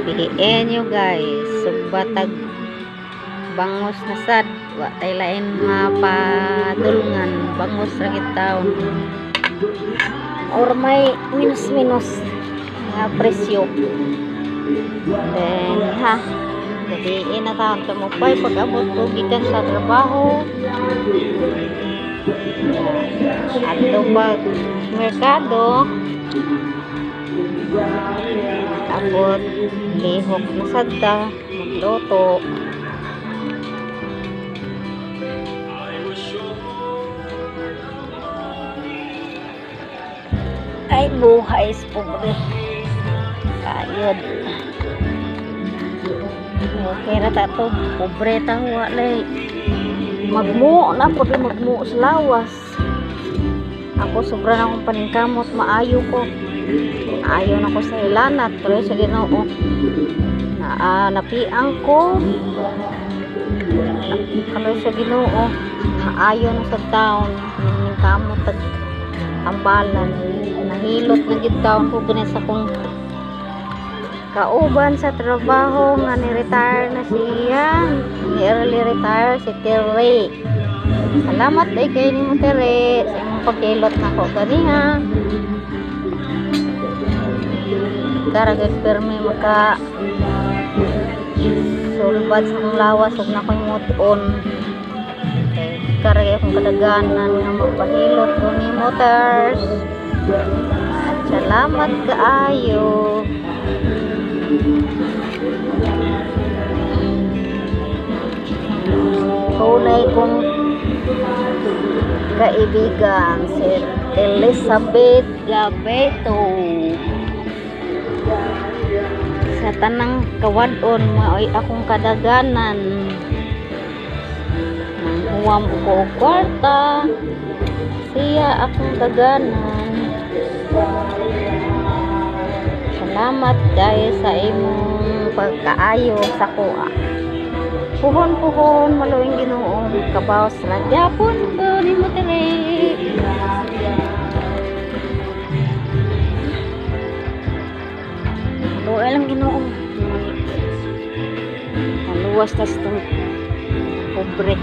Bihiin nyo, guys. Sugbatag bangos na sad. Wa tay lain mapadulngan. Bangos ra gid taon. Or may minus-minus nga presyo. Then, ha, gabiin na taon tumupay pag abot ko gikan sa trabaho. Adto pag merkado. Abot, lihok na sad ta, magluto. Ay, buhay is pobre. Kayod. Okay ra ta to. Pobre ta, wa lay. Magmuo na po, magmuo sa lawas. Ako sobra na akong paningkamot, maayo ko. Maayo na ko sa hilanat, pero sa Ginoo. Na napiang ko. Kaloy sa Ginoo. Maayo na sa taon, paningkamot tag tambalan. Nahilot na gid taon ko gani sa kong kauban sa trabaho nga ni-retire na siya. Ni early retire si Terry. Salamat day kay nimo, Terry, sa imong paghilot nako ganiha. Karagag permi maka sulbad sa akong lawas ug na ko'y move-on. Kay karagay akong kadaganan nga magpahilot ko nimo, Ters. At salamat kaayo. Tunay kong kaibigan si Elizabeth Gabeto. Sa tanang kawadon maoy akong kadaganan. Nanghuwam ko og kwarta, siya akong daganan. Salamat kaayo sa imong pagkaayo sa kuha. Puhon-puhon maluoy Ginoo, kabaws ra gyapon ko nimo diri. Maluoy lang Ginoo. Maluwas tas tong pobre.